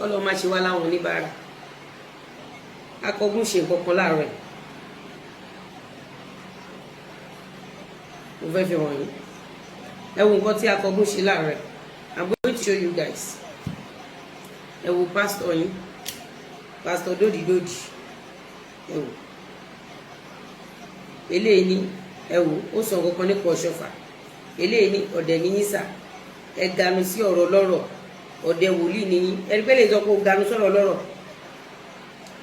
Kọ́lọ́ má ṣe wá láwọn oníbàárà. Akọgun ṣe nǹkan kan láàárọ̀ ẹ̀, mo fẹ́ fi hàn yín. Ẹ wo nǹkan tí akọgun ṣe láàárọ̀ ẹ̀. I'm going to show you guys. Ẹ wo pásítọ̀ yín, Pásítọ̀ Dòdìdòdì. Ẹ wò eléyìí ní, ẹ wò ó, sọ nǹkan kan nípa Ọ̀ṣọ́fà. Eléyìí ní, "Ọ̀dẹ̀ níyín sà, ẹ ganu sí ọ̀rọ̀ lọ́rọ̀, ọ̀dẹ̀ wòlíì níyín." Ẹni pé lè sọ pé ó ganu sọ̀rọ̀ lọ́rọ̀.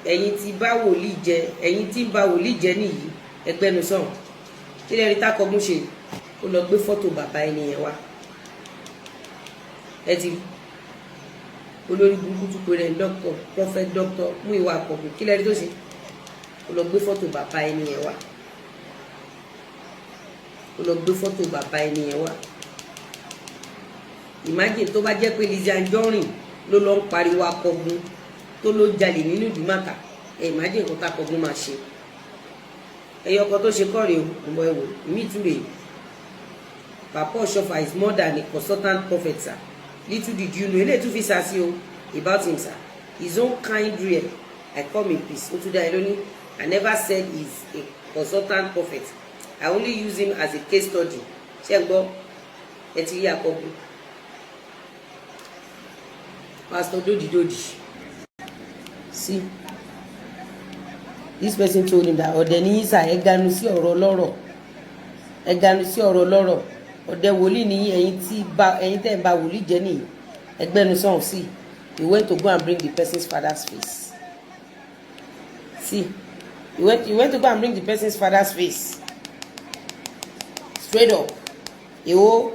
Ẹ̀yin tí bá wòlíì jẹ, ẹ̀yin tí ń ba wòlíì jẹ nìyí, ẹgbẹ́nu sọ̀hún. Kí lẹ́ni tákọ̀gún ṣe? Ó lọ gbé fọ́tò bàbá ẹni yẹn wá. Ẹ ti olórí burúkú tún pé rẹ̀, doctor, prophet, doctor Múyìwá Àkọ́gùn. Kí lẹ́ni tó ṣe? Ó lọ gbé fọ́tò bàbá ẹni yẹn wá. Ó lọ gbé fọ́tò bàbá ẹni yẹn wá. Imagine tó bá jẹ́ pé Lizzy Anjorin ló lọ ń pariwo akọgun tó ló jalè nínú Ìdúmàtà ẹ, imagine nǹkan tákọgun máa ṣe. Ẹyọ kan tó ṣe kọ́ rèé o. Ọmọ, ẹ wò mí tún rèé. "Papa Oshofa is more than a consultant prophet, sir. Little did you know." Eléyìí tún fi sá sí o. "About him, sir, his own kind rare. I come in peace." Ó tún dá ẹ lóní, "I never said he's a consultant prophet. I only use him as a case study." Ṣé ń gbọ́? Ẹ ti rí akọgun, Pastor Dodidodi. See, this person told him that, "Ọ̀dẹ̀ ní yín sà, ẹ ganu sí ọ̀rọ̀ lọ́rọ̀, ẹ ganu sí ọ̀rọ̀ lọ́rọ̀, ọ̀dẹ̀ wòlíì ní ẹ̀yin tí bá ẹ̀yin tẹ́ ń ba wòlíì jẹ́ nìyí, ẹgbẹ́nu sọ̀hún." See, he went to go and bring the person's father's face. See, he went to go and bring the person's father's face straight up. Èwo,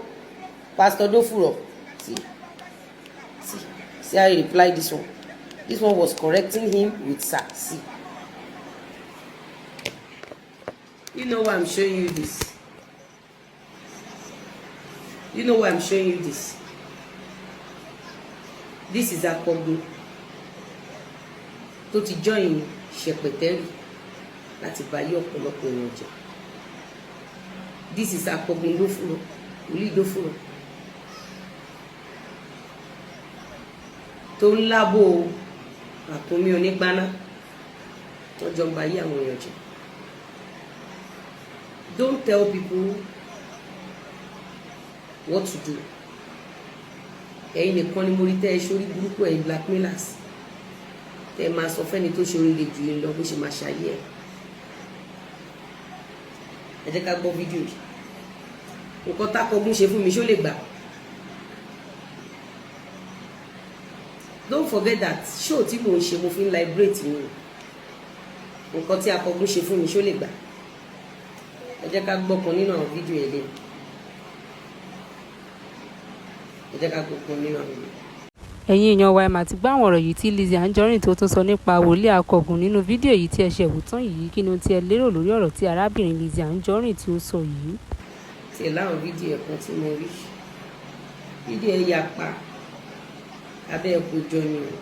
Pastor Dofuro? See, see, see how he replied this one. This one was correcting him with "sir." See, you know why I'm showing you this? You know why I'm showing you this? This is Akọgun tó ti join Ṣẹpẹtẹrì láti bá yí ọ̀pọ̀lọpọ̀ èèyàn jẹ́. This is Akọgun Dófúrò, wòlíì Dófúrò tó ń lábò àkúnmí onígbáná tó jọ ń ba yí àwọn èèyàn jẹ́. Don't tell people what to do. Ẹ̀yin nìkan ni mo rí tẹ́ ẹ sórí burúkú. Ẹ̀yin blackmailers, tẹ́ ẹ máa sọ fẹ́ni tó ṣe oríire jù yín lọ bó ṣe máa ṣayé ẹ̀. Ẹ jẹ́ ká gbọ́ fídíò yìí. Nǹkan tákọ̀gún ṣe fún mi, ṣó lè gbà? Don't forget that show tí mò ń ṣe, mo fi ń liberate mi. Nǹkan tí akọ̀gún ṣe fún mi, ṣó lè gbà? Ẹ jẹ́ ká gbọ́ kan nínú àwọn fídíò yẹn lẹ́nu. Ẹ jẹ́ ká gbọ́ kan nínú àwọn fídíò. Ẹ̀yin èèyàn wa, ẹ mà ti gbọ́ àwọn ọ̀rọ̀ yìí tí Lizzy Anjorin tó tún sọ nípa wòlíì Akọ̀gùn nínú fídíò yìí tí ẹ ṣẹ̀ wò tán yìí. Kí ni ohun tí ẹ lérò lórí ọ̀rọ̀ tí arábìnrin Lizzy Anjorin tí ó sọ yìí? Tiẹ̀ láwọn fídíò ẹ̀ kan tí mo rí, fídíò ẹ̀ yapa abẹ́ ẹ̀kọ́ jọ ni o.